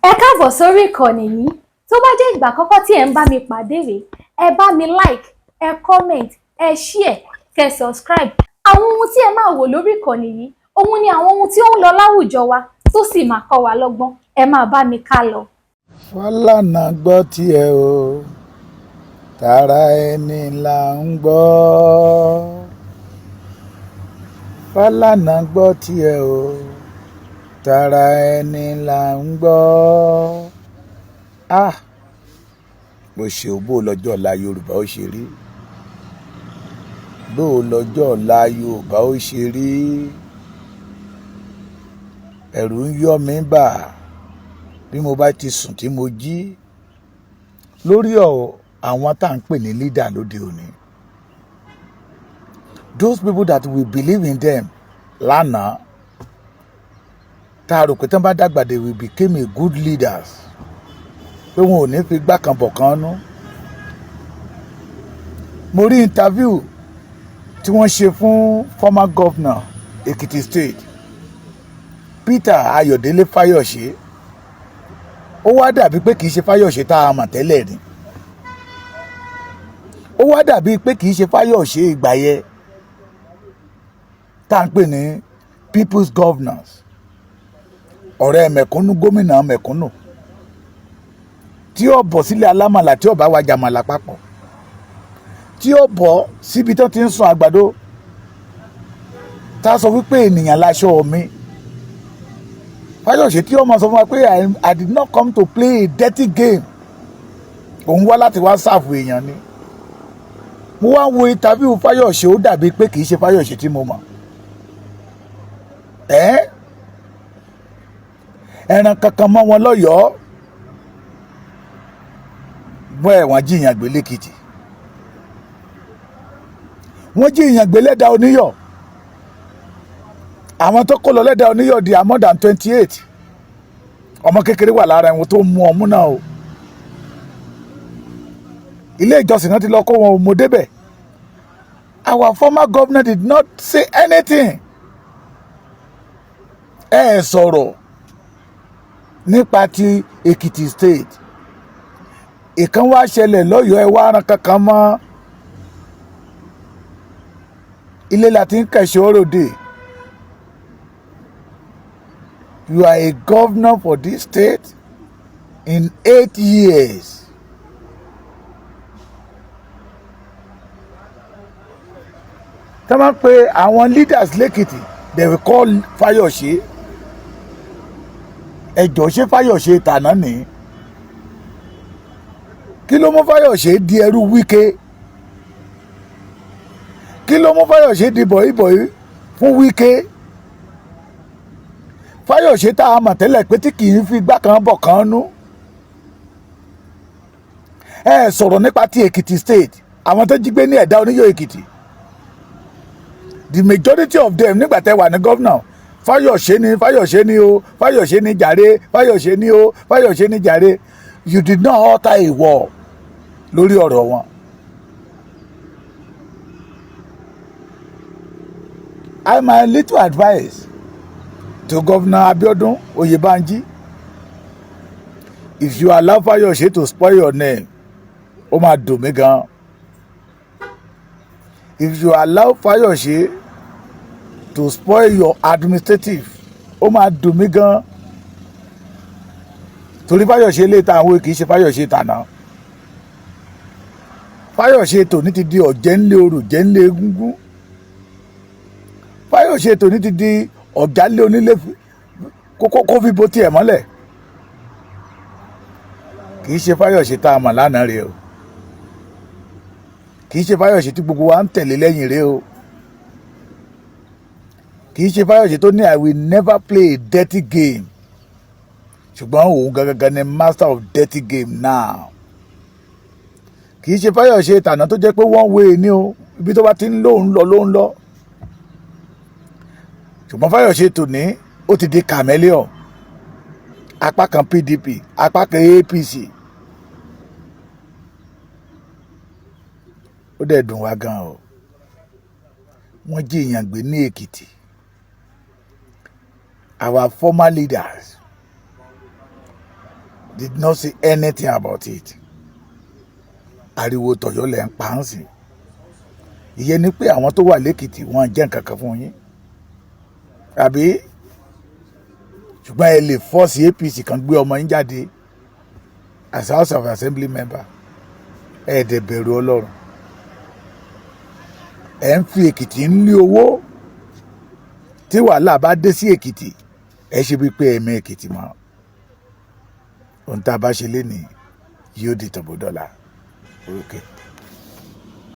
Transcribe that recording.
Ẹ káàbọ̀ sórí ìkànnì yìí. Tó bá jẹ́ ìgbà àkọ́kọ́ tí ẹ̀ ń bá mi pàdé rèé, ẹ bá mi like, ẹ comment, ẹ share, kẹ́ subscribe. Àwọn ohun tí ẹ máa wò lórí ìkànnì yìí, òun ni àwọn ohun tí ó ń lọ láwùjọ wa tó sì máa kọ́ wa lọ́gbọ́n. Ẹ máa bá mi ká lọ. Fálànà gbọ́ tiẹ̀ o, tara ẹni là ń gbọ́. Fálànà gbọ́ tiẹ̀ o, tara ẹni là ń gbọ́. Ah, bó ṣe o, bó lọ́jọ́ ọ̀la Yorùbá ó ṣe rí, bó lọ́jọ́ ọ̀la Yorùbá ó ṣe rí, ẹ̀rù ń yọ mí bà bí mo bá ti sùn tí mo jí lórí àwọn tá à ń pè ní leader lóde òní, those people that we believe in them lánàá, tá a rò pé tí wọ́n bá dàgbà, they will become a good leaders, pé wọn ò ní fi gbá kan bọ̀ kan nú. Mo rí interview tí wọ́n ṣe fún former governor Ekiti State, Peter Ayọ̀délé Fáyọ̀ṣe. Ó wá dàbí pé kì í ṣe Fáyọ̀ṣe tá a mọ̀ tẹ́lẹ̀ ni. Ó wá dàbí pé kì í ṣe Fáyọ̀ṣe ìgbà yẹn tá à ń pè ní people's governors, ọ̀rẹ́ mẹ̀kúnnù, gómìnà mẹ̀kúnnù tí ó bọ̀ sílẹ̀ alámàlà, tí ó bá wa jàmàlà papọ̀, tí ó bọ̀ síbi tó ti ń sun àgbàdo, tá a sọ wípé ènìyàn láṣọ mi. Fáyọ̀ṣe tí ó máa sọ fún wa pé I did not come to play a dirty game, òun wá láti wá serve èèyàn ni. Mo wá wo interview Fáyọ̀ṣe, ó dàbí pé kì í ṣe Fáyọ̀ṣe tí mo mọ̀. Ẹ́ ẹran kankan mọ́ wọn lọ́yọ̀ọ́ bọ́ ẹ̀, wọ́n jí èèyàn gbé lẹ́kìtì, wọ́n jí èèyàn gbé lẹ́dà oníyọ̀. Àwọn tó kó lọ lẹ́dà oníyọ̀ di are more than 28. Ọmọ kékeré wà lára ẹ̀wọ̀n tó mú ọmú náà o. Ilé ìjọsìn náà ti lọ kó wọn ò mọ débẹ̀. Our former governor did not say anything. Ẹ ẹ sọ̀rọ̀ nípa ti Èkìtì State. Ìkan wá ṣẹlẹ̀ lọ́yọ̀ọ́, ẹ wá ran kankan mọ́ ilé láti ń kẹ̀ṣọ́ ròde. You are a governor for this state in 8 years. Tá máa ń pe àwọn leaders lẹ́kìtì, they will call Fáyọ̀ṣe. Ẹjọ́, ṣé Fáyọ̀ṣe tàná ní? Kí ló mú Fáyọ̀ṣe di ẹrú Wike? Kí ló mú Fáyọ̀ṣe di bọ̀yìbọ̀yì fún Wike? Fáyọ̀ṣe tá a mọ̀ tẹ́lẹ̀ pé tí kì í fi igbá kan bọ̀ kan nú. Ẹ sọ̀rọ̀ nípa ti Èkìtì State, àwọn tó jí gbé ní Ẹ̀dá Oníyọ̀ Èkìtì, the majority of them, nígbà tẹ́ wà ní gómìnà, Fáyọ̀ṣe ni, Fáyọ̀ṣe ni o, Fáyọ̀ṣe ni jàre, Fáyọ̀ṣe ni o, Fáyọ̀ṣe ni jàre. You did not utter a word lórí ọ̀rọ̀ wọn. I my little advice to Governor Abiodun Oyebanji: if you allow Fayose to spoil your name, ó máa dùn mí gan. If you allow Fayose to spoil your administrative, ó máa dùn mí gan, torí Fayose lè ta àwọn, kì í ṣe Fayose tàná. Fayose tòní ti di ọ̀jẹ̀ ńlẹ̀ orò, jẹ́ ńlẹ̀ egúngún. Fayose tòní ti di ọ̀jálẹ̀ onílé kókó fi bo tiẹ̀ mọ́lẹ̀. Kì í ṣe Fayose tá a mọ̀ lánàá rèé o. Kì í ṣe Fayose tí gbogbo wa ń tẹ̀lé lẹ́yìn rèé o. Kì í ṣe Fayose tó ní "I will never play a dirty game", ṣùgbọ́n òun gangan ni master of dirty game now. Kì í ṣe Fayose tàná tó jẹ́ pé one way ni o, ibi tó bá ti ń lóun lọ ló ń lọ. Ṣùgbọ́n Fayose tòní, ó ti di chameleon, apá kan PDP, apá kan APC. Ó dẹ̀ dùn wá gan o. Wọ́n jí èèyàn gbé ní Èkìtì. Our former leaders Did not say anything about it. Ariwo tọ̀yọ́ lẹ̀ ń pa ń sìn. Ìyẹn ni pé àwọn tó wà lẹ́kìtì, wọ́n jẹ́ nǹkan kan fún yín, àbí? Ṣùgbọ́n ẹ lè force APC kan gbé ọmọ yín jáde as House of Assembly member. Ẹ dẹ̀ bẹ̀rù Ọlọ́run. Ẹ ń fi Èkìtì ń lé owó. Tí wàhálà bá dé sí Èkìtì, ẹ ṣe bíi pé ẹ̀mí Èkìtì mọ́. Ohun tá a bá ṣe lénìí yóò di tọ̀bọ̀dọ́là. Okay.